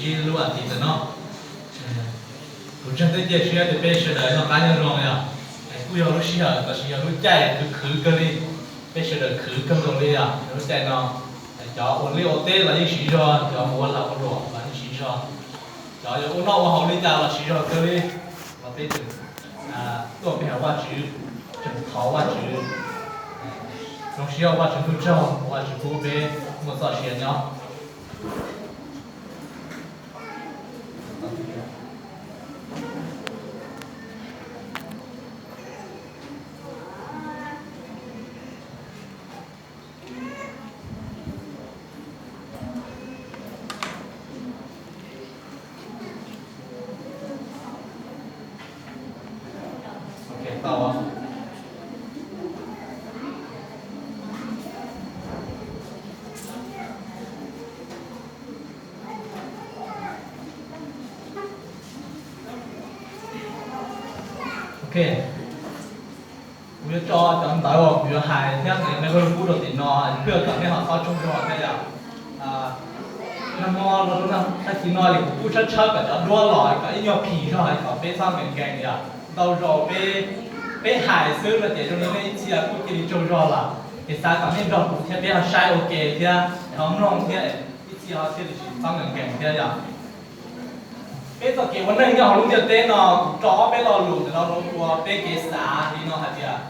Ib lub as thiv ntawm no, kuv ntseeg thiab cia siab tias peb sawv daws noj qab nyob zoo yog, kuj yog lub sij hawm los sis yog lub caij khwv khwv kawg li, peb sawv daws khwv kawg nkaus li yog lub caij no. Cov ua liaj ua teb los yeej siv zog, cov mus ua lag ua luam los yeej siv zog, cov yuav ua noj ua haus li cas los siv zog kawg li, los peb tseem tuaj pe hawm Vajtswv, tseem thov Vajtswv, zoo siab ua Vajtswv tsaug, ua Vajtswv pub peb muaj txoj sia nyob. Ok, kuv yuav tso cov ntawv uas kuv yuav hais thiab nej koj lug pub rau tim no, kuj yog kom nej ho txhob tsaug zog thiab yom. Nag hmo los rau tag kis no es kuv kuj tshawb tshawb kom cov duab los kom ib nyuag phim zog kom peb txhob nkees nkees yom. Ntau zaus peb, peb hais xwb no ces zoo li nej ib txhia kuj cia li tsaug zog lawm. Ces xav kom nej nrog kuv thiab peb ho saib ua ke thiab ho mloog thiab, ib txhia ho thiaj li tsis txhob nkees nkees thiab yom. Peb txoj kev ua neej nyob hauv lub ntiaj teb no, kuv tso ob peb lo lus ntawm no rau ua peb kev xav li no hais tias,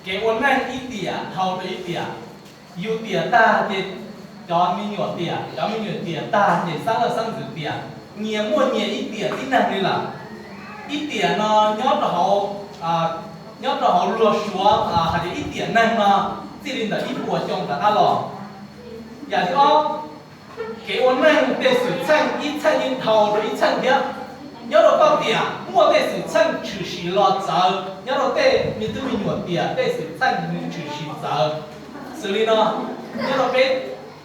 kev ua neej ib tiam dhau rau ib tiam, yus tiam tag ces cov me nyuam tiam, cov me nyuam tiam tag ces xeeb leej xeeb ntxwv tiam, nyias muaj nyias ib tiam tib neeg li lawm. Ib tiam no nyob rau hauv, nyob rau hauv luag suav hais tias ib tiam neeg no txij li ntawm ib puas xyoo rov qab los. Yam thib ob, kev ua neej tej xwm txheej ib txheej yeej dhau rau ib txheej thiab. Nyob rau koj tiam muaj tej xwm txheej tshwm sim los txawv, nyob rau tej me tub me nyuam tiam tej xwm txheej nws tshwm sim txawv. Xws li no, nyob rau peb,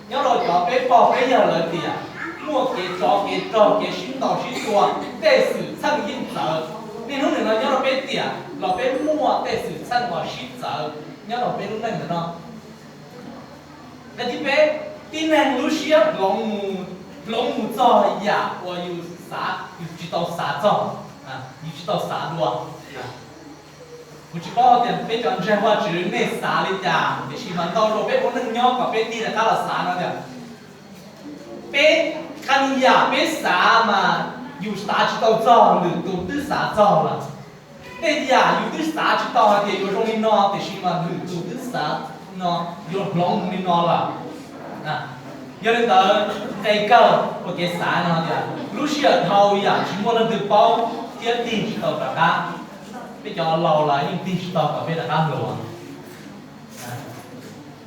nyob rau cov peb pog peb yawg lawv tiam, muaj kev tsov kev rog kev sib ntaus sib tua, tej xwm txheej yeej txawv. Niaj hnub nim no nyob rau peb tiam los peb muaj tej xwm txheej uas sib txawv nyob rau peb lub neej ntawm no. Nqe thib peb, tib neeg lub siab hloov mus, hloov mus txog yam uas yus xav, yus tsis tau xav txog, yus tsis tau xav dua. Kuv tsis paub hais tias peb cov ntseeg Vajtswv nej xav li cas, tiam sis mas ntau zaus peb ua neej nyob kom peb tig rov qab los xav no tias, peb qee yam peb xav mas yus xav tsis tau txog, lwm tus twb xav txog lawm. Tej yam yus twb xav tsis tau hais tias yuav zoo li no, tiam sis mas lwm tus twb xav no, yuav hloov mus li no lawm. Yog li ntawd, nqe kawg ua kev xav no tias lub sij hawm dhau yam tsis muaj leej twg paub thiab tig tsis tau rov qab. Peb cov laus los yeej tig tsis tau kom peb rov qab hluas.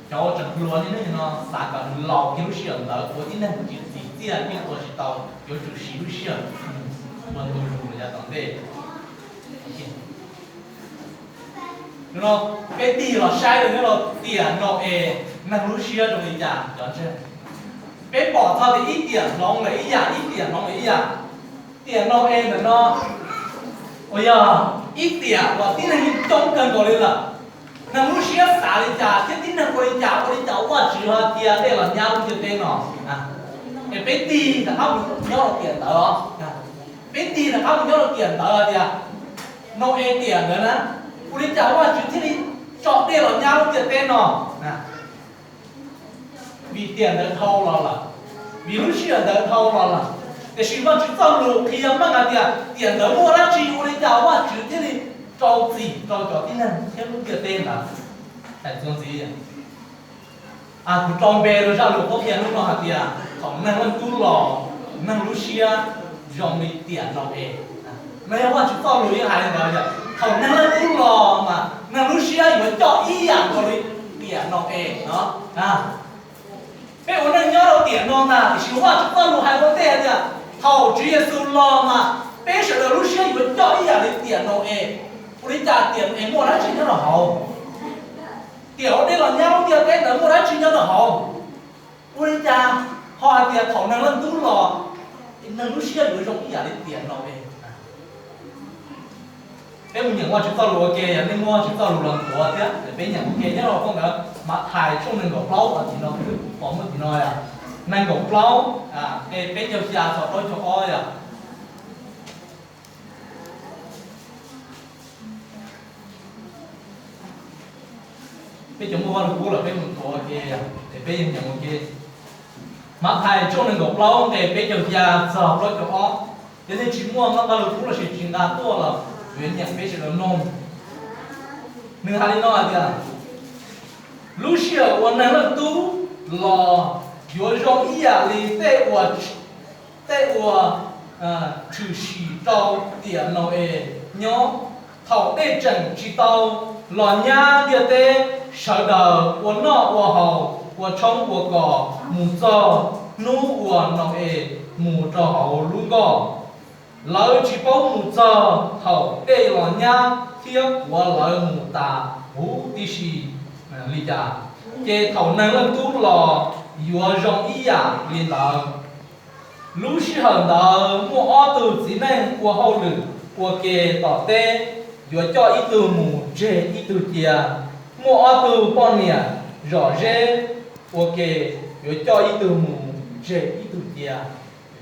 Cov uas tseem hluas niaj hnub no xav kom nws laus kiag lub sij hawm ntawd, ua tib neeg tsis txim txiaj yeej ua tsis tau, yuav tsum siv lub sij hawm mus ua ntu zus los yav tom ntej. No peb tig los saib rau nyob rau tiam Nau-es, neeg lub siab zoo li cas cov ntseeg. Peb pom txog tias ib tiam hloov lawm ib yam, ib tiam hloov lawm ib yam. Tiam Nau-es ntawm no uas yog ib tiam uas tib neeg yeej coob kawg nkaus li lawm. Neeg lub siab xav li cas thiab tib neeg ua li cas, ua li cas Vajtswv ho cia dej los nyab lub ntiaj teb no. Es peb tig rov qab mus nyob rau tiam ntawd os. Peb tig rov qab mus nyob rau tiam ntawd tias, Nau-es tiam ntawd na, ua li cas Vajtswv thiaj li tso dej los nyab lub ntiaj teb no? Vim tiam ntawd dhau los lawm, vim lub sij hawm ntawd dhau los lawm. Tiam sis Vajtswv txoj lus qhia meej hais tias tiam ntawd muaj dab tsi ua li cas Vajtswv thiaj li rau txim rau cov tib neeg thiab lub ntiaj teb ntawd. Hais txuas ntxiv, kuv rau npe rau zaj lus qhuab qhia hnub no hais tias thaum neeg Leej Tub los, neeg lub siab zoo li tiam Nau-es. No yog Vajtswv txoj lus yeej hais li ntawd tias thaum neeg Leej Tub los mas neeg lub siab yuav coj ib yam nkaus li tiam Nau-es no. Peb ua neej nyob rau tiam no ntag, tiam sis Vajtswv txoj lus hais ua ntej hais tias thaum Tswv Yexus los mas peb sawv daws lub siab yuav coj ib yam li tiam Nau-es. Ua li cas tiam Nau-es muaj dab tsi nyob rau hauv? Tiam ua dej los nyab lub ntiaj teb ntawd muaj dab tsi nyob rau hauv? Ua li cas ho hais tias thaum neeg Leej Tub los, neeg lub siab yuav zoo ib yam li tiam Nau-es? Peb mus nyeem Vajtswv txoj lus ua ke, yog nej muab Vajtswv txoj lus los nthuav thiab peb nyeem ua ke nyob rau phau ntawv Mathais tshooj nees nkaum plaub, tim no pom muaj tim no yom. Nees nkaum plaub, nqe peb caug xya txog plaub caug ob yom. Peb cov muaj Vaj Lug Kub los peb mus nthuav ua ke, es peb yeej nyeem ua ke. Mathais tshooj nees nkaum plaub nqe peb caug xya txog plaub caug ob. Yog nej tsis muaj Vaj Lug Kub los sis tsis nqa tuaj los kuv yuav nyeem peb sawv daws mloog. Nws hais li no hais tias, lub sij hawm uas Neeg Leej Tub los yuav zoo ib yam li tej uas, tej uas tshwm sim rau tiam Nau-es nyob, thaum dej tseem tsis tau los nyab ntiaj teb, sawv daws ua noj ua haus, ua tshoob ua kos mus txog hnub uas Nau-es mus rau hauv lub nkoj. Lawv tsis paub mus txog thaum dej los nyab thiab kuav lawv mus tas huv tib si li cas, ces thaum Neeg Leej Tub los yuav zoo ib yam li ntawd. Lub sij hawm ntawd muaj ob tug txiv neej ua hauj lwm ua ke tom teb, yuav coj ib tug mus tseg ib tug cia. Muaj ob tug poj niam zom zeb ua ke, yuav coj ib tug mus tseg ib tug cia.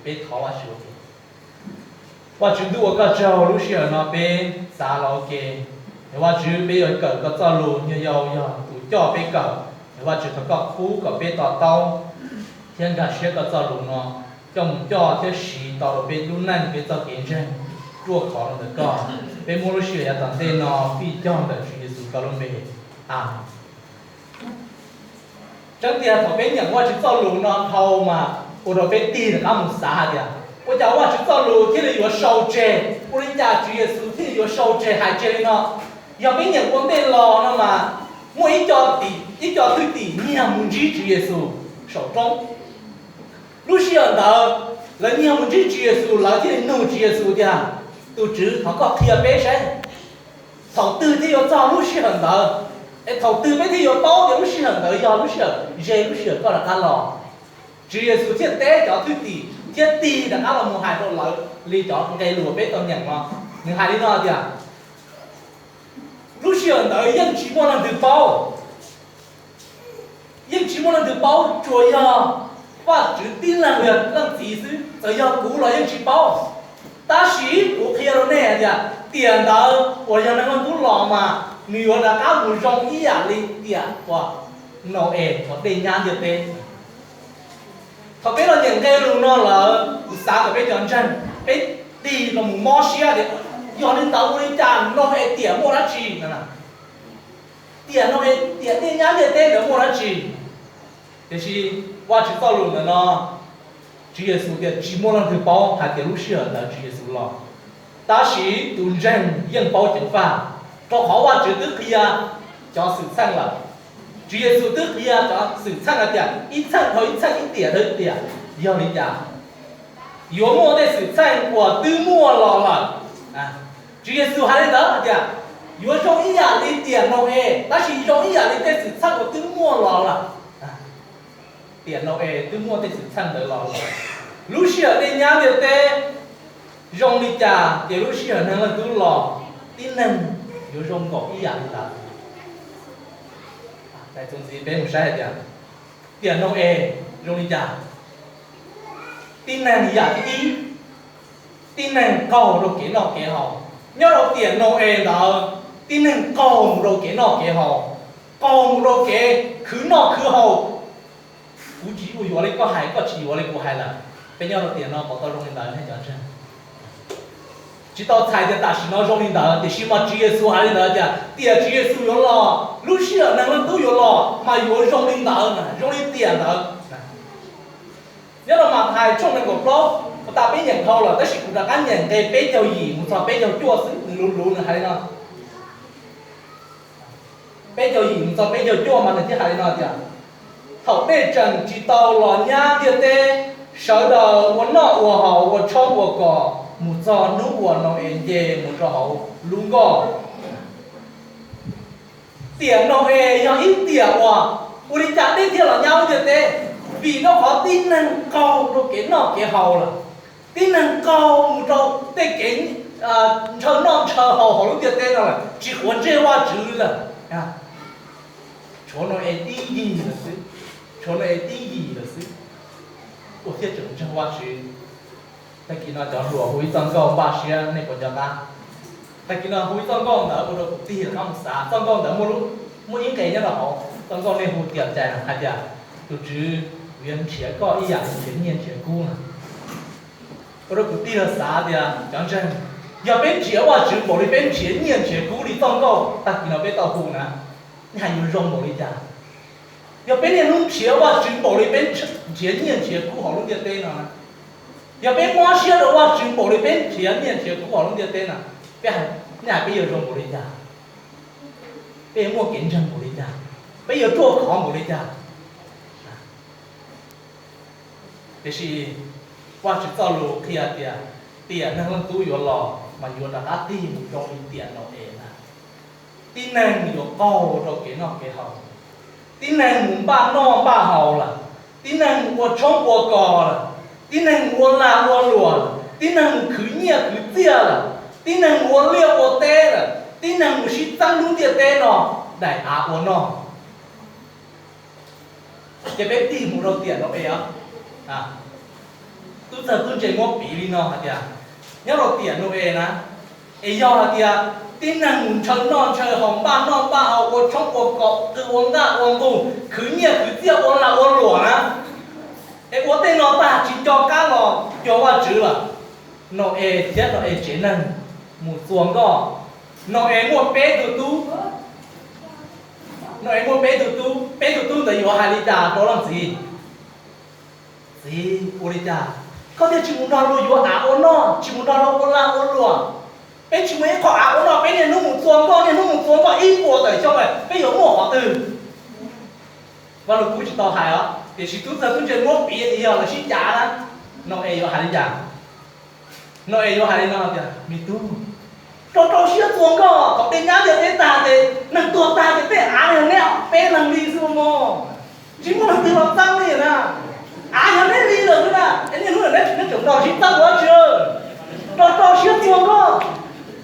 Peb thov Vajtswv ua ke. Vajtswv ntuj ua koj tsaug, lub sij hawm no peb xav los ua ke. Es Vajtswv, peb yuav kawm koj txoj lus, nyuag yau yog tus coj peb kawm. Es Vajtswv, thov koj pub kom peb to taub thiab nkag siab koj txoj lus no, coj mus coj thiab siv tau rau peb lub neej, peb txoj kev ntseeg ruaj khov rau ntawm koj. Peb muab lub sij hawm yav tom ntej no fij cog ntawm Tswv Yexus koj lub npe. Amees. Tseeb tiag thaum peb nyeem Vajtswv txoj lus no dhau mas ua rau peb tig rov qab mus xav hais tias, ua cas Vajtswv txoj lus thiaj li yuav sau tseg, ua li cas Tswv Yexus thiaj li yuav sau tseg hais tseg li no? Yog peb nyeem ua ntej los no mas muaj ib co tim, ib co thwj tim nyiag mus ntsib Tswv Yexus saum roob. Lub sij hawm ntawd lawv nyiag mus ntsib Tswv Yexus, lawv thiaj li nug Tswv Yexus tias, tus Tswv, thov koj qhia peb saib, thaum twg thiaj yuav txog lub sij hawm ntawd? Es thaum twg peb thiaj yuav paub tias lub sij hawm ntawd yog lub sij hawm ze lub sij hawm koj rov qab los? Tswv Yexus thiaj teb cov thwj tim thiab tig rov qab los mus hais rau lawv li cov nqe lus uas peb tau nyeem no. Nws hais li no tias, lub sij hawm ntawd yeej tsis muaj leej twg paub. Yeej tsis muaj leej twg paub, tsuas yog Vajtswv tib leeg, yog leej txiv xwb, txawm yog kuv los yeej tsis paub. Tab sis kuv qhia rau nej hais tias tiam ntawd uas yog Neeg Leej Tub los mas nws yuav rov qab mus zoo ib yam li tiam uas Nau-es uas dej nyab ntiaj teb. Thaum peb los nyeem nqe lus no lawm, kuv xav kom peb cov ntseeg, peb tig los mus mob siab tias, yog li ntawd ua li cas, Nau-es tiam muaj dab tsi no? Tiam Nau-es, tiam dej nyab ntiaj teb ntawd muaj dab tsi? Tiam sis Vajtswv txoj lus ntawm no, Tswv Yexus tias tsis muaj leej twg paub hais tias lub sij hawm ntawd Tswv Yexus los. Tab sis tus ntseeg yeej paub ceev faj, rau qhov Vajtswv twb qhia cov xwm txheej lawm. Tswv Yexus twb qhia cov xwm txheej hais tias ib txheej dhau ib txheej, ib tiam dhau ib tiam. Yog li cas? Yuav muaj tej xwm txheej uas twb muaj los lawm. Tswv Yexus hais li ntawd hais tias yuav zoo ib yam li tiam Nau-es, tab sis zoo ib yam li tej xwm txheej uas twb muaj los lawm. Tiam Nau-es twb muaj tej xwm txheej ntawd los lawm. Lub sij hawm dej nyab ntiaj teb zoo li cas ces lub sij hawm Neeg Leej Tub los tib neeg yuav zoo nkaus ib yam li ntawd. Txuas ntxiv peb mus saib hais tias tiam Nau-es zoo li cas. Tib neeg yam thib ib, tib neeg qaug rau kev noj kev haus. Nyob rau tiam Nau-es ntawd, tib neeg qaug mus rau kev noj kev haus, qaug mus rau kev khwv noj khwv haus. Kuv tsis ua yuav li koj hais, koj tsis yuav li kuv hais lawm. Peb nyob rau tiam no puas tau zoo li ntawd nej cov ntseeg? Tsis tau txhais tias tam sim no zoo li ntawd, tiam sis mas Tswv Yexus hais li ntawd tias tiam Tswv Yexus yuav los, lub sij hawm Neeg Leej Tub yuav los mas yuav zoo li ntawd, zoo li tiam ntawd. Nyob rau Mathais tshooj nees nkaum plaub, puas tas peb nyeem dhau lawm, tab sis kuv rov qab nyeem nqe peb caug yim mus txog peb caug cuaj xwb, nws luv luv nws hais li no. Peb caug yim mus txog peb caug cuaj mas nws thiaj hais li no tias, thaum dej tseem tsis tau los nyab ntiaj teb, sawv daws ua noj ua haus, ua tshoob ua kos mus txog hnub uas Nau-es nce mus rau hauv lub nkoj. Tiam Nau-es yog ib tiam uas ua li cas dej thiaj los nyab lub ntiaj teb? Vim rau qhov tib neeg qaug rau kev noj kev haus lawm, tib neeg qaug mus rau tej kev ntshaw noj ntshaw haus hauv lub ntiaj teb no lawm, tsis quav ntsej Vajtswv lawm. Tshuav Nau-es tib yig lawm xwb, tshuav Nau-es tib yig lawm xwb. kuj thiaj tseem ntseeg Vajtswv. Tag kis no cov hluas hu ib txoj nkauj npaj siab, nej puas nco qab? Tag kis no hu ib txoj nkauj ntawd ua rau kuv tig rov qab mus xav. Txoj nkauj ntawd muaj lub, muaj ib nqe nyob rau hauv txoj nkauj nej hu tiam ncais hais tias, tus Tswv yuav nrhiav koj ib yam li nrhiav nyiaj nrhiav kub na. Ua rau kuv tig los xav tias cov ntseeg, yog peb nrhiav Vajtswv npaum li peb nrhiav nyiaj nrhiav kub li txoj nkauj tag kis no peb tau hu na, nej hais yuav zoo npaum li cas? Yog peb niaj hnub nrhiav Vajtswv npaum li peb nrhiav nyiaj nrhiav kub hauv lub ntiaj teb no, yog peb mob siab rau Vajtswv npaum li peb nrhiav nyiaj nrhiav kub hauv lub ntiaj teb no, peb hais, nej hais peb yuav zoo npaum li cas? Peb yuav muaj kev ntseeg npaum li cas? Peb yuav ruaj khov npaum li cas? Tiam sis Vajtswv txoj lus qhia tias, tiam Neeg Leej Tub yuav los mas yuav rov qab tig mus zoo li tiam Nau-es na. Tib neeg yuav qaug rau kev noj kev haus, tib neeg mus npaj noj npaj haus lawm, tib neeg mus ua tshoob ua kos lawm, tib neeg mus ua lag ua luam lawm, tib neeg mus khwv nyiaj khwv txiaj lawm, tib neeg mus ua liaj ua teb lawm, tib neeg mus sib txeeb lub ntiaj teb no daim av ua noj. Ces peb tig mus rau tiam Nau-es os. Tub txawg tub ntse muab piv li no hais tias, nyob rau tiam Nau-es na, es yog hais tias tib neeg mus ntshaw noj ntshaw haus, npaj noj npaj haus, ua tshoob ua kos, qw ua nqaj ua nqug, khwv nyiaj khwv txiaj, ua lag ua luam na, es ua tej no tag tsis nco qab los cuag Vajtswv lawm. Nau-es thiab Nau-es tsev neeg mus txua nkoj. Nau-es muaj peb tug tub. Nau-es muaj peb tug tub, peb tug tub ntawd yuav hais li cas rau leej txiv? Txiv, ua li cas koj thiaj tsis mus nrog luag yuav av ua noj, tsis mus nrog luag ua lag ua luam? Peb tsis muaj ib qho av ua noj, peb niaj hnub mus txua nkoj, niaj hnub mus txua nkoj ib puas tawm xyoo, peb yuav muaj qhov twg? Vaj Lug Kub tsis tau hais os, tiam sis tub txawg tub ntse muab piv tias yog lawv sib cav na, Nau-es yuav hais li cas? Nau-es yuav hais li no tias, me tub, rau rau siab txua nkoj, thaum tej nyab ntiaj teb tag ces neeg tuag tag ces tej av yog neb peb leeg li xwb mog. Tsis muaj leej twg los txeeb li na. Av yog neb li lawm xwb na, es niaj hnub neb tseem nrog sib txeeb ua dab tsi? Rau rau siab txua nkoj,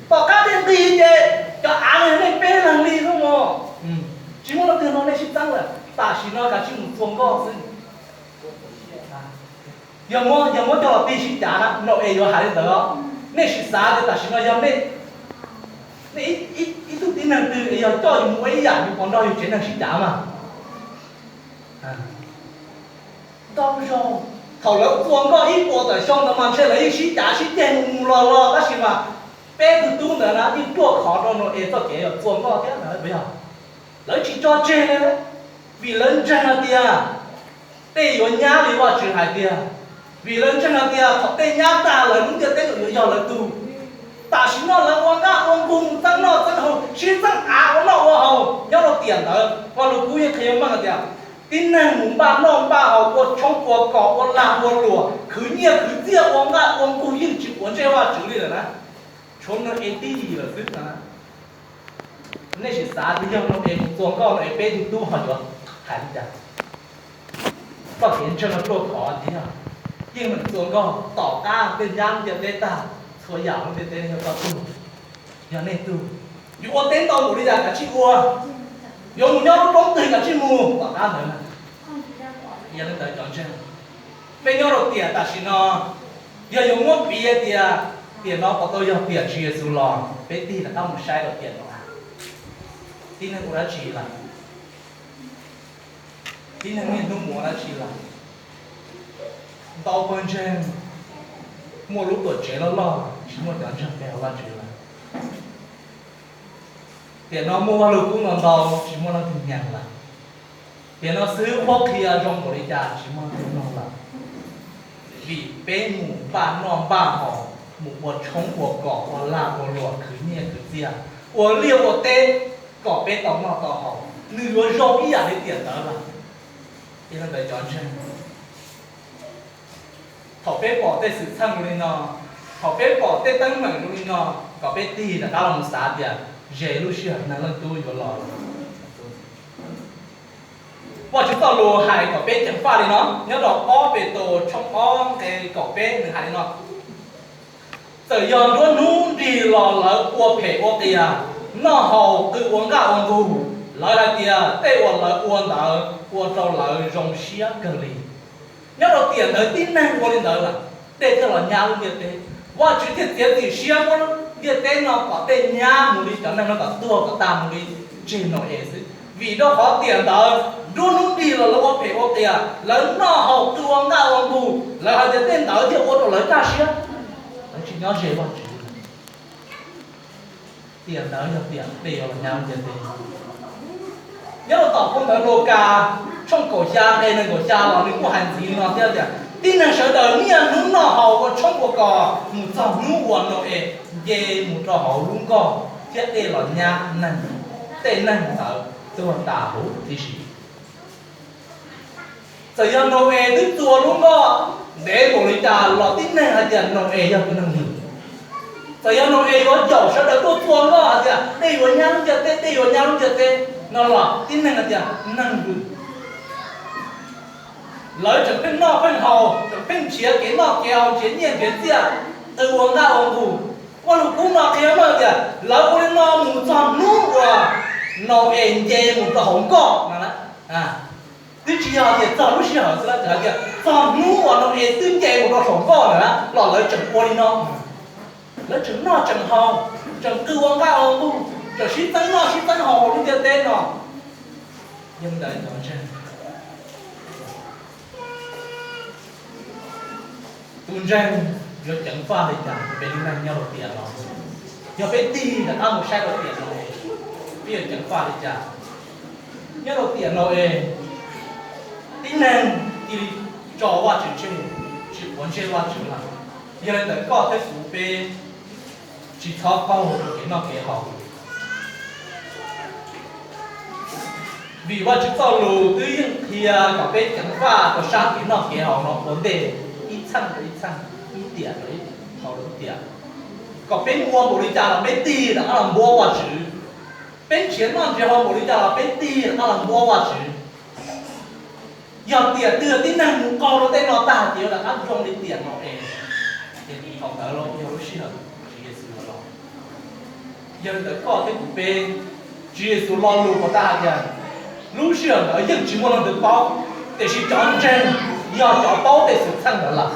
tom qab tej nqig ces cov av yog nej peb leeg li xwb mog. Tsis muaj leej twg nrog nej sib txeeb lawm, tam sim no kav tsij mus txua nkoj xwb. Yog muab, yog muab coj los tig sib cav na, Nau-es yuav hais li ntawd os. Nej sim xav tias tam sim no yog nej, nej ib tug tib neeg twg es yog coj yus mus ua ib yam, yus puas nrog yus tsev neeg sib cav mas? Ntau zaus thaum lawv txua nkoj ib puas tawm xyoo ntawd mas ntshe lawv yeej sib cav sib ceg mus mus los los, tab sis mas peb tug tub ntawd na yeej ruaj khov rau Nau-es txoj kev txua nkoj thiab ntawd puas yog? Lawv tsis tso tseg li, vim lawv ntseeg hais tias tej yuav nyab li Vajtswv hais tias, vim lawv ntseeg hais tias thaum tej nyab tag lawv lub ntiaj teb yuav yog lawv tug. Tam sim no lawv ua nqaj ua nqug, txeeb noj txeeb haus, sib txeeb av ua noj ua haus nyob rau tiam ntawd. Vaj Lug Kub yeej qhia meej hais tias tib neeg mus npaj noj npaj haus, ua tshoob ua kos, ua lag ua luam, khwv nyiaj khwv txiaj, ua nqaj ua nqug yeej tsis quav ntsej Vajtswv li lawm na. Tshuav Nau-es tib yim lawm xwb na. Nej sim xav tias yog Nau-es mus txua nkoj, Nau-es peb tug tub ho yuav hais li cas? Txoj kev ntseeg ruaj khov tiag. Yeej meem txua nkoj, tom qab tej nyab lub ntiaj teb tag, txhua yam lub ntiaj teb yog koj tug, yog nej tug. Yuav ua teb ntau npaum li cas kav tsij ua, yuav mus nyob lub roob twg kav tsij mus tom qab ntawd. Yog li ntawd cov ntseeg, peb nyob rau tiam tam sim no, yog yuav muab piv tias tiam no puas tau yog tiam Tswv Yexus los, peb tig rov qab mus saib rau tiam no, tib neeg ua dab tsi lawm? Tib neeg niaj hnub mus ua dab tsi lawm? Ntau pawg ntseeg muaj lub tuam tsev loj loj, tsis muaj cov ntseeg pe hauv Vajtswv lawm. Tiam no muaj Vaj Lug Kub ntau ntau, tsis muaj leej twg nyeem lawm. Tiam no xwb qhuab qhia zoo npaum li cas tsis muaj leej twg mloog lawm. Vim peb mus npaj noj npaj haus, mus ua tshoob ua kos, ua lag ua luam, khwv nyiaj khwv txiaj, ua liaj ua teb kom peb tau noj tau haus, nws yuav zoo ib yam li tiam ntawd lawm. Yog li ntawd cov ntseeg, thaum peb pom tej xwm txheej zoo li no, thaum peb pom tej teeb meem zoo li no, kom peb tig rov qab los mus xav tias, ze lub sij hawm Neeg Leej Tub yuav los lawm. Vajtswv txoj lus hais kom peb ceev faj li no, nyob rau ob Petus tshooj ob nqe kaum peb nws hais li no: Txawm yog nruab hnub nrig los lawv ua phem ua qias, noj haus qw ua nqaj ua nqug, lawv hais tias tej uas lawv ua ntawd ua rau lawv zoo siab kawg li. Nyob rau tiam ntawd tib neeg ua li ntawd lawm, dej thiaj los nyab lub ntiaj teb. Vajtswv thiaj txiav txim siab muab ntiaj teb no kom dej nyab mus li cov neeg no kom tuag kom tag mus li tseg Nau-es xwb. Vim rau qhov tiam ntawd nruab hnub nrig los lawv ua phem ua qias, lawv noj haus qw ua nqaj ua nqug, lawv hais tias tej ntawd thiaj ua rau lawv kaj siab. Lawv tsis nyob ze Vajtswv. Tiam ntawd yog tiam dej yuav los nyab ntiaj teb. Nyob rau tom phau ntawv Lukas tshooj kaum xya nqe nees nkaum xya los nws kuj hais ntxiv li no thiab tias, tib neeg sawv daws niaj hnub noj haus ua tshoob ua kos mus txog hnub uas Nau-es nce mus rau hauv lub nkoj thiab dej los nyab neeg, tej neeg ntawd tuag tas huv tib si. Txawm yog Nau-es twb txua lub nkoj ntev npaum li cas los tib neeg hais tias Nau-es yog tus neeg lwm. Txawm yog Nau-es yuav yaum sawv daws tuaj txua nkoj hais tias dej yuav nyab lub ntiaj teb, dej yuav nyab lub ntiaj teb no los tib neeg hais tias neeg lwm. Lawv tseem pheej noj pheej haus, tseem pheej nrhiav kev noj kev haus, nrhiav nyiaj nrhiav txiaj, qw ua nqaj ua nqug. Vaj lug kub no qhia meej tias lawv ua li no mus txog hnub uas Nau-es nce mus rau hauv nkoj no. Twb tsis yog tias txog lub sij hawm xwb, txawm hais tias txog hnub uas Nau-es twb nce mus rau saum nkoj lawm na los lawv tseem ua li no. Lawv tseem noj tseem haus, tseem qw ua nqaj ua nqug, tseem sib txeeb noj sib txeeb haus hauv lub ntiaj teb no. Yog li ntawd cov ntseeg, tus ntseeg yuav ceev faj li cas rau peb lub neej nyob rau tiam no? Yog peb tig rov qab mus saib rau tiam no, peb yuav ceev faj li cas? Nyob rau tiam no es tib neeg cia li tso Vajtswv tseg, tsis quav ntsej Vajtswv lawm. Yog li ntawd koj thiab kuv peb tsis txhob qaug rau kev noj kev haus. Vim Vajtswv txoj lus twb yeej qhia kom peb ceev faj rau sab kev noj kev haus no ua ntej, ib txheej rau ib txheej, ib tiam rau ib, thaum rau ib tiam. Kom peb ua npaum li cas los peb tig rov qab los npuab Vajtswv. Peb nrhiav noj nrhiav haus npaum li cas los peb tig rov qab los npuab Vajtswv. Yog tiam twg tib neeg mus qaug rau tej no tag ces yuav rov qab zoo li tiam no es, ces thaum ntawd los yog lub sij hawm Tswv Yexus los. Yog li ntawd koj thiab kuv peb, Tswv Yexus lo lus puas tau hais tias lub sij hawm ntawd yeej tsis muaj leej twg paub, tiam sis cov ntseeg yog cov paub tej xwm txheej ntawd lawm.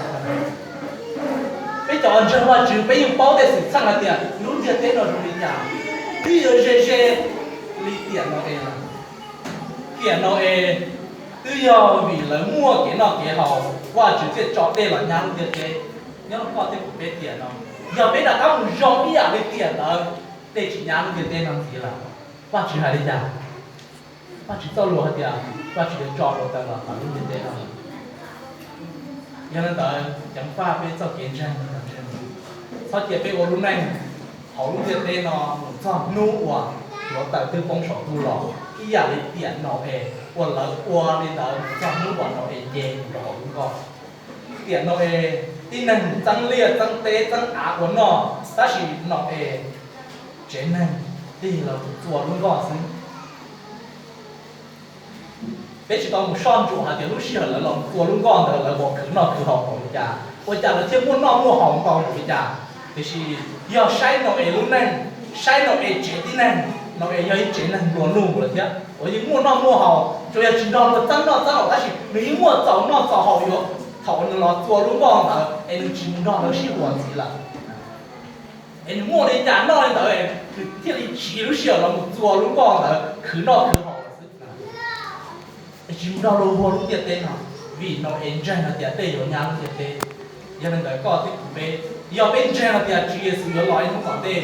Peb cov ntseeg Vajtswv peb yeej paub tej xwm txheej hais tias lub ntiaj teb no zoo li cas, twb yuav ze ze li tiam no es lawm. Tiam no es twb yog vim lawv muaj kev noj kev haus, Vajtswv thiaj tso dej los nyab lub ntiaj teb. Nyob rau koj thiab kuv peb tiam no, yog peb rov qab mus zoo ib yam li tiam ntawd, dej tsis nyab lub ntiaj teb no ntxiv lawm. Vajtswv hais li cas? Vajtswv txoj lus hais tias Vajtswv yuav tso hluav taws los tawm lub ntiaj teb no. Yog li ntawd ceev faj peb txoj kev ntseeg, txhob cia peb ua lub neej hauv lub ntiaj teb no mus txog hnub uas hluav taws twb poob saum ntuj los ib yam li tiam Nau-es uas lawv ua li ntawd mus txog hnub uas Nau-es nce mus rau hauv lub nkoj. Tiam Nau-es tib neeg txeeb liaj txeeb teb txeeb av ua noj, tab sis Nau-es tsev neeg tig los txua lub nkoj xwb. Peb tsis tau mus soj ntsuam hais tias lub sij hawm lawv los txua lub nkoj ntawd lawv puas khwv noj khwv haus npaum li cas, ua cas lawv thiaj muaj noj muaj haus npaum li cas. Tiam sis yog saib Nau-es lub neej, saib Nau-es tsev tib neeg, Nau-es yog ib tsev neeg nplua nuj lawm thiab uas yeej muaj noj muaj haus, tsuas yog tsis nrog luag txeeb noj txeeb haus tab sis nws yeej muaj txaus noj txaus haus yuav thaum uas nws los txua lub nkoj ntawd es nws tsis mus nrog lawv sib huas ntxiv lawm. Es nws muaj li cas noj li ntawd, nws thiaj li siv lub sij hawm los mus txua lub nkoj ntawd khwv noj khwv haus lawm xwb. Es tsis mus nrog luag ua lub ntiaj teb no, vim Nau-es ntseeg hais tias dej yuav nyab lub ntiaj teb. Yog li ntawd koj thiab kuv peb, yog peb ntseeg hais tias Tswv Yexus yuav los ib hnub tom ntej,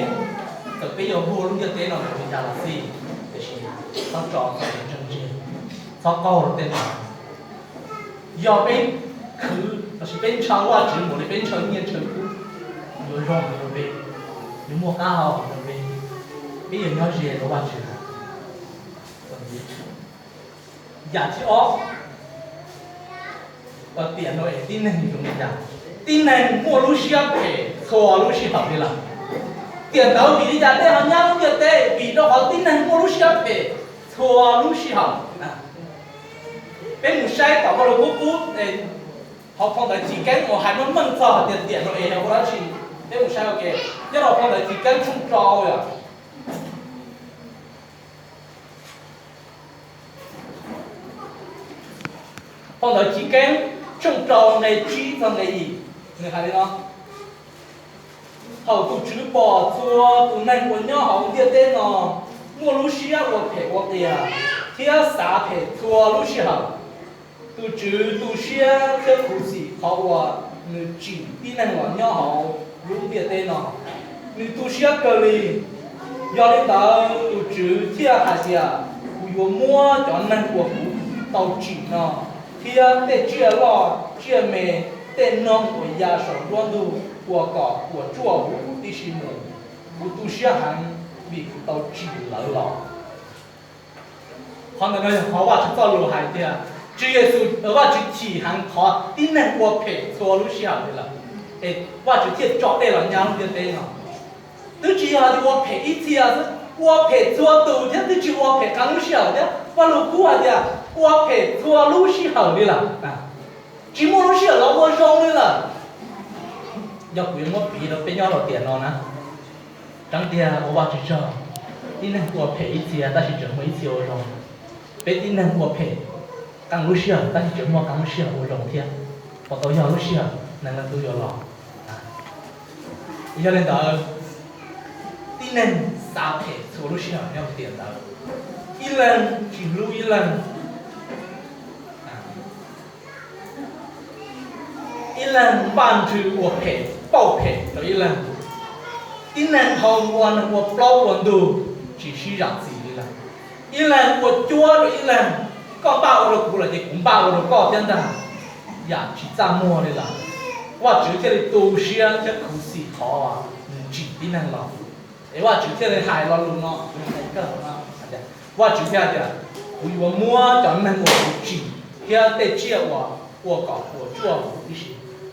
txawm peb yuav ua lub ntiaj teb no zoo li cas los xij, tiam sis txhob tso txoj kev ntseeg tseg, txhob qaug rau tej no. Yog peb khwv lossis peb ntshaw Vajtswv npaum li peb ntshaw nyiaj ntshaw kub, yuav zoo heev rau peb, yuav muaj qab hau heev rau peb, peb yuav nyob ze rau Vajtswv. Yam thib ob, tiam no es tib neeg zoo li cas? Tib neeg muaj lub siab phem txhua lub sij hawm li lawm. Tiam ntawd vim li cas dej ho nyab lub ntiaj teb? Vim rau qhov tib neeg muaj lub siab phem txhua lub sij hawm. Peb mus saib tom Vaj Lug Kub qub, hauv phau ntawv Chiv Keeb uas hais meej meej txog hais tias tiam no es yog ua dab tsi. Peb mus saib ua ke, nyob rau phau ntawv Chiv Keeb tshooj rau yom. Phau ntawv Chiv Keeb tshooj rau nqe tsib txog nqe yim, nws hais li no: Thaum tus Tswv pom txhua tus neeg uas nyob hauv ntiaj teb no muaj lub siab ua phem ua qias thiab xav phem txhua lub sij hawm, tus Tswv tu siab thiab khuv xim qhov uas nws tsim tib neeg los nyob hauv lub ntiaj teb no. Nws tu siab kawg li. Yog li ntawd, tus Tswv thiaj hais tias, Kuv yuav muab cov neeg uas kuv tau tsim no thiab tej tsiaj loj tsiaj me, tej noog uas ya saum nruab ntug ua kom puas tsuaj huv tib si mus. Kuv tu siab heev vim kuv tau tsim lawv los. Qhov ntawm no yog qhov Vajtswv txoj lus hais tias Tswv Yexus, Vajtswv chim heev qhov tib neeg ua phem txhua lub sij hawm li lawm, es Vajtswv thiaj tso dej los nyab lub ntiaj teb no. Twb tsis yog tias ua phem ib txhia xwb, ua phem txhua tus thiab twb tsis ua phem qee lub sij hawm thiab. Vaj lug kub hais tias ua phem txhua lub sij hawm li lawm. Tsis muaj lub sij hawm los ua zoo li lawm. Yog kuv yuav muab piv rau peb nyob rau tiam no na, tseeb tiag ua Vajtswv tsaug, tib neeg ua phem ib txhia tab sis tseem muaj ib txhia ua zoo. Peb tib neeg ua phem qee lub sij hawm tab sis tseem muaj qee lub sij hawm ua zoo thiab. Puas tau yog lub sij hawm neeg leej tub yuav los? Yog li ntawd, tib neeg xav phem txhua lub sij hawm nyob hauv tiam ntawd, ib leeg tsis hlub ib leeg, ib leeg npaj ntsws ua phem pauj phem rau ib leeg. Tib neeg dhau ua neeg ua plaub ua ntug, tsis sib zam txim li lawm. Ib leeg ua cuab rau ib leeg, koj npaj ua rau kuv lawm ces kuv npaj ua rau koj thiab ntag. Yam tsis txaj muag li lawm. Vajtswv thiaj li tu siab thiab khuv xim qhov nws tsim tib neeg los. Es Vajtswv thiaj li hais lo lus no, Vajtswv thiaj tias, Kuv yuav muab cov neeg uas kuv tsim thiab tej tsiaj uas ua kom puas tsuaj huv tib si.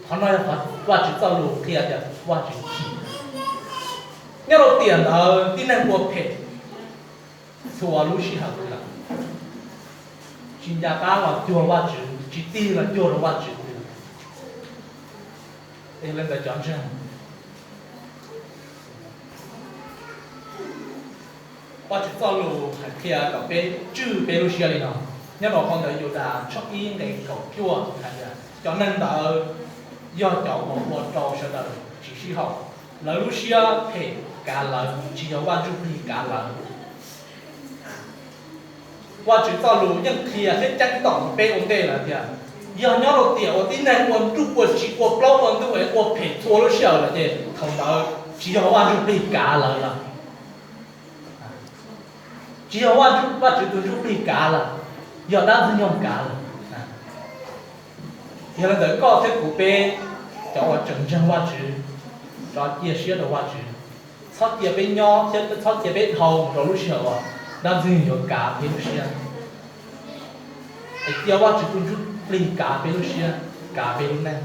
Qhov no yog qhov Vajtswv txoj lus qhia tias Vajtswv chim. Nyob rau tiam ntawd tib neeg ua phem txhua lub sij hawm li lawm, tsis nco qab los cuag Vajtswv, tsis tig los cuag rau Vajtswv li lawm. Es li ntawd cov ntseeg, Vajtswv txoj lus hais qhia kom peb tswj peb lub siab li no. Nyob rau phau ntawv Yudas tshooj ib nqe kaum cuaj hais tias, Cov neeg ntawd yog cov uas ua rau sawv daws tsis sib haum, lawv lub siab phem kav lawv, tsis yog Vaj Ntsuj Plig kav lawv. Vajtswv txoj lus yeej qhia thiab ceeb toom rau peb ua ntej lawm tias, yog nyob rau tiam uas tib neeg ua nruj ua tsiv ua plaub ua ntug es ua phem txhua lub sij hawm lawm ces thaum ntawd tsis yog Vaj Ntsuj Plig kav lawv lawm. Tsis yog Vaj Ntsuj, Vajtswv tus Ntsuj Plig kav lawm, yog dab Ntxwg Nyoog kav lawm. Yog li ntawd koj thiab kuv peb, cov uas tseem ntseeg Vajtswv, rov cia siab rau Vajtswv, txhob cia peb nyob thiab txhob cia peb dhau mus rau lub sij hawm uas dab Ntxwg Nyoog yuav kav peb lub siab. Es cia Vajtswv tus Ntsuj Plig kav peb lub siab, kav peb lub neej,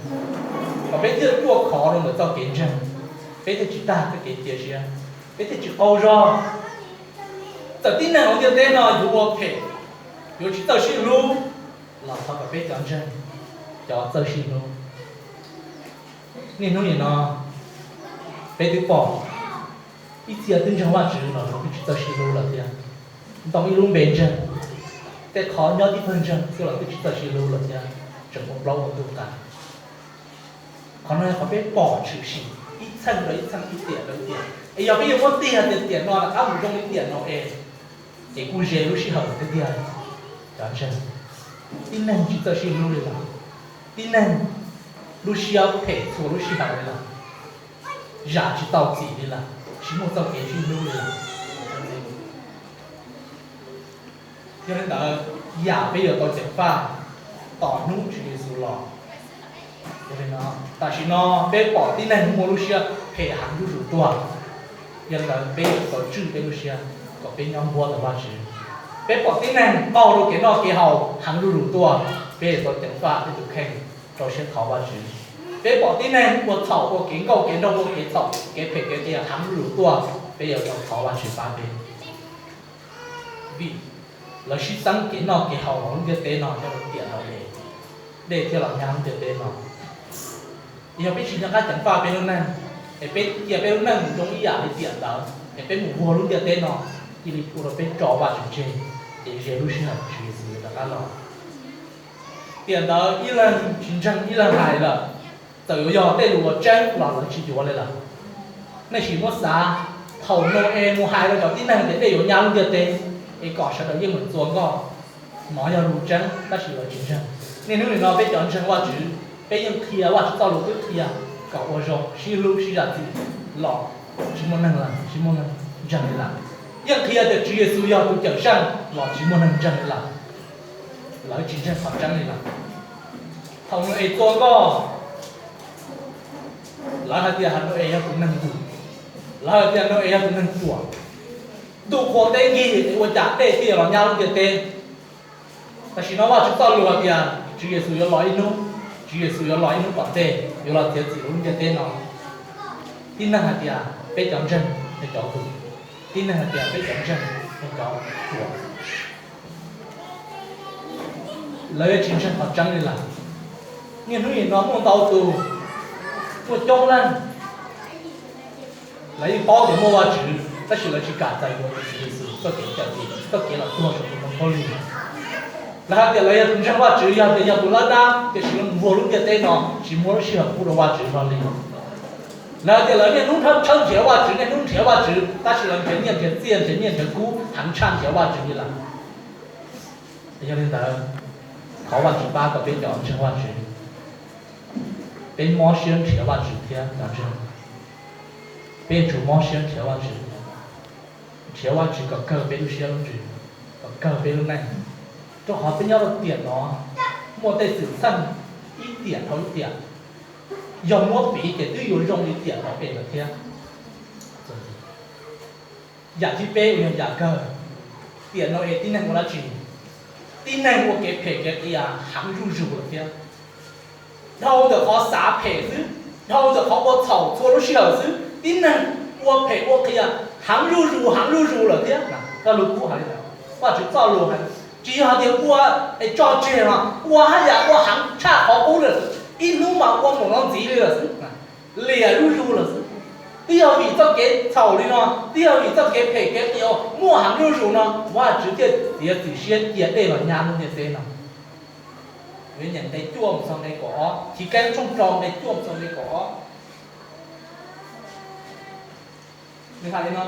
kom peb thiaj ruaj khov rau ntawm txoj kev ntseeg, peb thiaj tsis tag txoj kev cia siab, peb thiaj tsis qaug zog. Txawm tib neeg hauv ntiaj teb no yuav ua phem, yuav tsis txawj sib hlub, los thov kom peb cov ntseeg, cov txawj sib hlub. Niaj hnub nim no peb twb pom ib txhia twb ntseeg Vajtswv los twb tsis txawj sib hlub lawm thiab. Ntoo ib lub npe ntseeg, tej qhov nyob tib pawg ntseeg xwb los twb tsis txawj sib hlub lawm thiab, tseem ua plaub ua ntug tas. Qhov no yog qhov peb pom tshwm sim ib txheej rau ib txheej, ib tiam rau ib tiam. Es yog peb yuav muab tig hais tias tiam no rov qab mus zoo li tiam no es, ces kuj ze lub sij hawm tiag tiag. Cov ntseeg, tib neeg tsis txawj sib hlub li lawm, tib neeg lub siab phem txhua lub sij hawm li lawm, zam tsis tau txim li lawm, tsis muaj txoj kev sib hlub li lawm. Yog li ntawd, yam peb yuav tau ceev faj tos hnub Tswv Yexus los. Tam sim no peb pom tib neeg muaj lub siab phem heev zuj zus tuaj. Yog li ntawd peb yuav tau tswj peb lub siab kom peb nyob npuab ntawm Vajtswv. Peb pom tib neeg qaug rau kev noj kev haus heev zuj zus tuaj, peb yuav tau ceev faj peb tus kheej rau siab thov Vajtswv. Peb pom tib neeg ua txhaum ua kev nkauj kev nraug ua kev txhaum kev phem kev qias heev zuj zus tuaj, peb yuav tau thov Vajtswv pab peb. Vim lawv sib txeeb kev noj kev haus hauv lub ntiaj teb no nyob rau tiam no es dej thiaj los nyab lub ntiaj teb no. Yog peb tsis nco qab ceev faj peb lub neej, es peb cia peb lub neej mus zoo ib yam li tiam ntawd es peb mus vuag lub ntiaj teb no, cia li ua rau peb tso Vajtswv tseg, ces ze lub sij hawm Tswv Yexus rov qab los. Tiam ntawd ib leeg tsis ntseeg ib leeg hais lawm, txawm yuav yog tej lus uas tseeb los lawv tsis yuav li lawm. Nej sim muab xav, thaum Nau-es mus hais rau cov tib neeg tias nej yuav nyab lub ntiaj teb es kom sawv daws yeej meem txua nkoj, nov yog lus tseeb tab sis lawv tsis ntseeg. Niaj hnub nim no peb cov ntseeg Vajtswv, peb yeej qhia Vajtswv txoj lus twb qhia kom ua zoo, sib hlub sib zam txim los tsis muaj neeg, tsis muaj neeg ntseeg li lawm. Yeej qhia tias Tswv Yexus yog tus cawm seej los tsis muaj neeg ntseeg li lawm. Lawv tsis ntseeg qhov tseeb li lawm. Thaum Nau-es txua nkoj, lawv hais tias Nau-es yog tus neeg ntuj, lawv hais tias Nau-es yog tus neeg ruam, ntuj qhua teb nkig es ua cas dej thiaj los nyab lub ntiaj teb. Tam sim no Vajtswv txoj lus hais tias Tswv Yexus yuav los ib hnub, Tswv Yexus yuav los ib hnub tom ntej, yuav los txiav txim lub ntiaj teb no. Tib neeg hais tias peb cov ntseeg yog cov tus, tib neeg hais tias peb cov ntseeg yog cov ruam. Lawv yuav tsis ntseeg qhov tseeb li lawm. Niaj hnub nim no muaj ntau tus, muaj coob leej, lawv yeej paub tias muaj Vajtswv tab sis lawv tsis kam txais yuav Tswv Yexus txoj kev cawm dim, txoj kev los tuag saum tus ntoo khaub lig. Lawv hais tias lawv yog tus ntseeg Vajtswv, yog tias yog tus lab dab, tiam sis lawv mus npuag lub ntiaj teb no tsis muab lub sij hawm pub rau Vajtswv hlo li. Lawv hais tias lawv niaj hnub tshawb nrhiav Vajtswv, niaj hnub nrhiav Vajtswv, tab sis lawv nrhiav nyiaj nrhiav txiaj, nrhiav nyiaj nrhiav kub heev tshaj nrhiav Vajtswv li lawm. Yog li ntawd, thov Vajtswv pab kom peb cov ntseeg Vajtswv, peb mob siab nrhiav Vajtswv thiab cov ntseeg. Peb yuav tsum mob siab nrhiav Vajtswv, nrhiav Vajtswv kom kawg peb lub siab lub ntsws, kom kawg peb lub neej. Rau qhov peb nyob rau tiam no, muaj tej xwm txheej ib tiam dhau ib tiam, yog muab piv ces twb yuav zoo li tiam Nau-es lawm thiab. Yam thib peb uas yog yam kawg, tiam Nau-es tib neeg ua dab tsi? Tib neeg ua kev phem kev qias heev zuj zus lawm thiab. Dhau ntawm qhov xav phem xwb, dhau ntawm qhov ua txhaum txhua lub sij hawm xwb, tib neeg ua phem ua qias heev zuj zus heev zuj zus lawm thiab. Koj lus kub hais li ntawd, Vajtswv txoj lus hais, tsis yog hais tias ua es tso tseg mas ua haj yam ua heev tshaj qhov qub lawm, ib hnub mas ua mus no ntxiv li lawm xwb, liam zuj zus lawm xwb. Twb yog vim txoj kev txhaum li no, twb yog vim txoj kev phem kev qias muaj heev zuj zus no Vajtswv thiaj txiav txim siab cia dej los nyab lub ntiaj teb no. Nqe cuaj mus txog nqe kaum ob, Chiv Keeb tshooj rau nqe cuaj mus txog nqe kaum ob. Nws hais li no,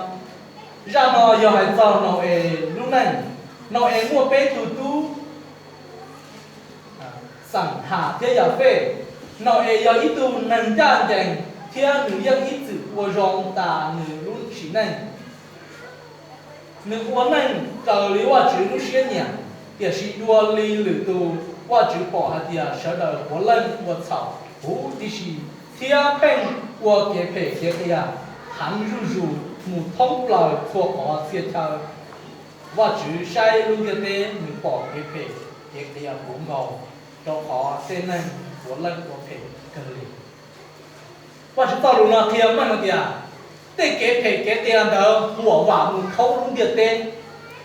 zaj no yog hais txog Nau-es lub neej. Nau-es muaj peb tug tub, Xam, Ham thiab Yafej. Nau-es yog ib tug neeg ncaj ncees thiab nws yeej ib txwm ua zoo tas nws lub sim neej. Nws ua neej raws li Vajtswv lub siab nyiam, tiam sis dua li lwm tus, Vajtswv pom hais tias sawv daws puav leej ua txhaum huv tib si thiab pheej ua kev phem kev qias heev zuj zus mus thoob plaws txhua qhov txhia chaw. Vajtswv saib lub ntiaj teb, nws pom kev phem kev qias puv nkaus, rau qhov tej neeg puav leej ua phem kawg li. Vajtswv txoj lus no qhia meej tias tej kev phem kev qias ntawd huam vam mus thoob lub ntiaj teb.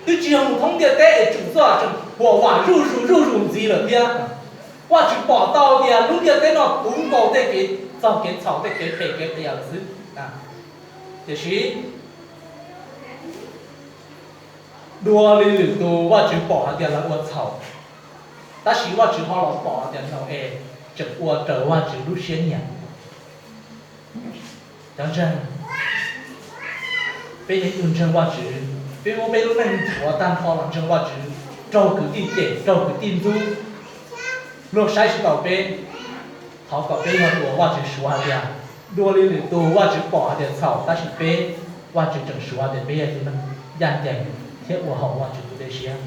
Twb tsis yog mus thoob ntiaj teb es tsum txoj tseem huam vam zuj zus zuj zus ntxiv lawm thiab. Vajtswv pom tau tias lub ntiaj teb no puv nkaus tej kev txog kev txhaum tej kev phem kev qias lawm xwb. Tiam sis dua li lwm tus, Vajtswv pom hais tias lawv ua txhaum, tab sis Vajtswv ho los pom hais tias Nau-es tseem ua raws Vajtswv lub siab nyiam. Cov ntseeg, peb yog ib tug ntseeg Vajtswv, peb muab peb lub neej nthuav tag nrho los ntseeg Vajtswv, raug kwv tij cem, raug kwv tij ntxub, luag saib tsis taus peb. Thov kom peb yog tus uas Vajtswv suav hais tias, dua li lwm tus Vajtswv pom hais tias txhaum, tab sis peb, Vajtswv tseem suav tias peb yog tus neeg ncaj ncees thiab ua haum Vajtswv tus dej siab,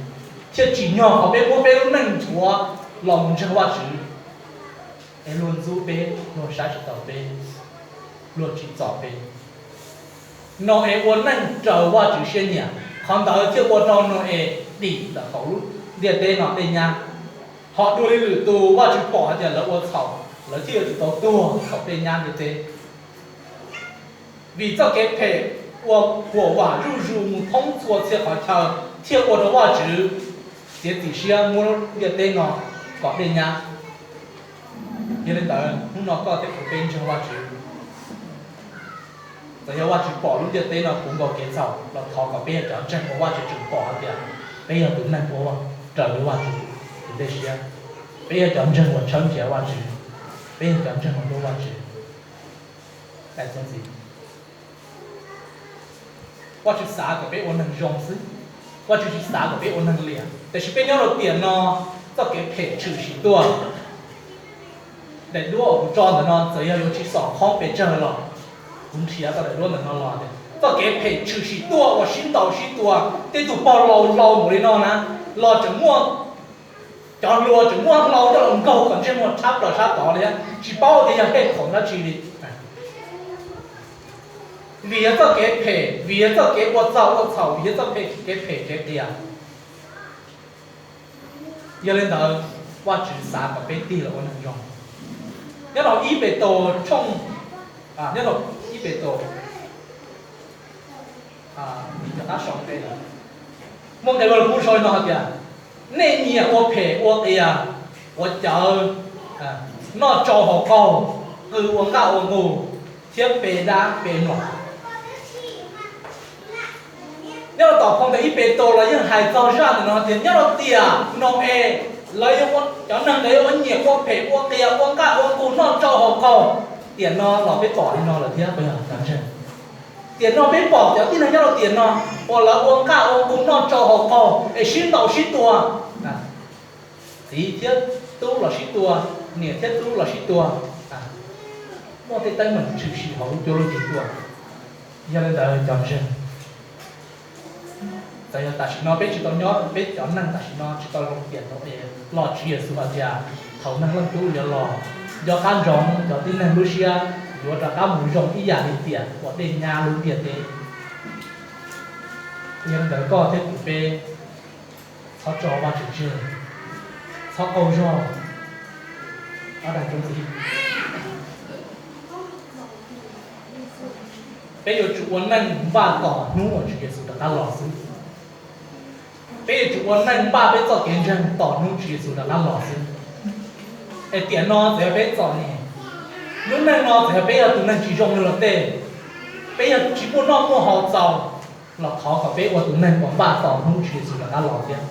thiaj tsim nyog qhov peb muab peb lub neej nthuav los mus ntseeg Vajtswv, es luag ntxub peb, luag saib tsis taus peb, luag tsim txom peb. Nau-es ua neej raws Vajtswv siab nyiam, qhov ntawd thiaj ua rau Nau-es dim ntawm hauv lub ntiaj teb no dej nyab. Ho dua li lwm tus, Vajtswv pom hais tias lawv ua txhaum, lawv thiaj yuav tsum tau tuag saum dej nyab ntiaj teb. Vim txoj kev phem ua huam vam zuj zus mus thoob txhua txhia qhov chaw, thiaj ua rau Vajtswv txiav txim siab muab ntiaj teb no kom dej nyab. Yog li ntawd, hnub no koj thiab kuv peb ntseeg Vajtswv, txawm yog Vajtswv pom lub ntiaj teb no puv nkaus kev txhaum los thov kom peb yog cov ntseeg uas Vajtswv tseem pom hais tias peb yog tus neeg ua raws li Vajtswv tus dej siab. Peb yog cov ntseeg uas tshawb nrhiav Vajtswv, peb yog cov ntseeg uas hlub Vajtswv. Tais txuas ntxiv, Vajtswv xav kom peb ua neeg zoo xwb, Vajtswv tsis xav kom peb ua neeg liam. Tiam sis peb nyob rau tiam no, txoj kev phem tshwm sim tuaj. Daim duab uas kuv tso ntawm no txawm yog yuav tsis xom khoob pes tsawg los, kuv nrhiav tau daim duab ntawm no los tias txoj kev phem tshwm sim tuaj uas sib ntaus sib tua, tej tug pog laus laus npaum li no na, los tseem muaj, cov hluas tseem muab hlau coj los nkaug kom ntsej muag tshab plaws sab tod li, tsis paub tias yog hej khoom dab tsi li. Vim yog txoj kev phem, vim yog txoj kev ua txaug ua txhaum, vim yog txoj kev phem kev qias. Yog li ntawd, Vajtswv xav kom peb tig los ua neeg zoo. Nyob rau ib Petus tshooj, nyob rau ib Petus, muaj nqe Vajluskub sau li no hais tias, nej nyiam ua phem ua qias, ua cawv, noj tsau haus qaug, qw ua nqaj ua nqug, thiab pe dab pe mlom. Nyob rau tom phau ntawv ib Petus los yeej hais txog zaj ntawm no tias nyob rau tiam Nau-es, lawv, cov neeg ntawd yuav nyiam ua phem ua qias, ua nqaj ua nqug, noj tsau haus qaug. Tiam no los peb pom li no lawm thiab puas yog cov ntseeg? Tiam no peb pom cov tib neeg nyob rau tiam no uas lawv ua nqaj ua nqug, noj tsau haus qaug es sib ntaus sib tua, txiv thiab tub los sib tua, niam thiab tub los sib tua, muaj tej teeb meem tshwm sim hauv lub cuab lub yig tuaj. Yog li ntawd cov ntseeg, txawm yog tam sim no peb tsis tau nyob, peb cov neeg tam sim no tsis tau zoo tiam Nau-es los Tswv Yexus hais tias thaum Neeg Leej Tub yuav los, nco qab ntsoov cov tib neeg lub siab yuav rov qab mus zoo ib yam li tiam uas dej nyab lub ntiaj teb. Yog li ntawd koj thiab kuv peb txhob tso Vajtswv tseg, txhob qaug zog. Peb yuav tsum ua neej npaj tos hnub uas Tswv Yexus rov qab los xwb. Peb yuav tsum ua neej npaj peb txoj kev ntseeg tos hnub Tswv Yexus rov qab los xwb. Es tiam no txawm yog peb txom nyem, lub neej no txawm yog peb yog tus neeg tsis zoo li luag tej, peb yog tsis muaj noj muaj haus txaus, los thov kom peb ua tus neeg uas npaj tos hnub Tswv Yexus rov qab los thiab.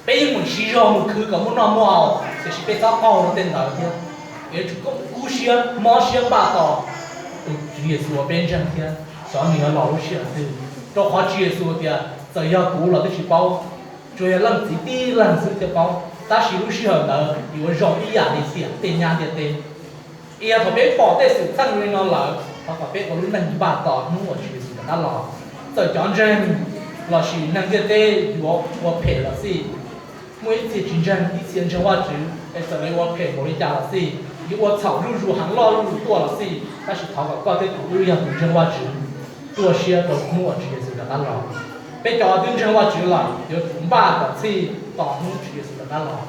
Peb yeej mus siv zog mus khwv kom muaj noj muaj haus, tiam sis peb txhob qaug rau tej ntawd thiab. Yuav tsum kub siab mob siab npaj tos tus Tswv Yexus uas peb ntseeg thiab xyov nws yuav los lub sij hawm twg. Rau qhov Tswv Yexus tias txawm yog kuv los twb tsis paub, tsuas yog Leej Txiv tib leeg xwb thiaj paub, tab sis lub sij hawm ntawd yuav zoo ib yam li tiam dej nyab ntiaj teb. Es yog thaum peb pom tej xwm txheej li no lawm, thov kom peb ua lub neej npaj tos hnub uas Tswv Yexus rov qab los. Txawm cov ntseeg lossis neeg ntiaj teb yuav ua phem los xij, muaj ib txhia tsis ntseeg, ib txhia ntseeg Vajtswv, es txawm lawv ua phem npaum li cas los xij, yuav ua txhaum zuj zus heev loj zuj zus tuaj los xij, tab sis thov kom koj thiab kuv wb yog tus ntseeg Vajtswv ruaj siab rau hnub uas Tswv Yexus rov qab los. Peb cov twb ntseeg Vajtswv lawm yuav tsum npaj kom txhij tos hnub Tswv Yexus rov qab los.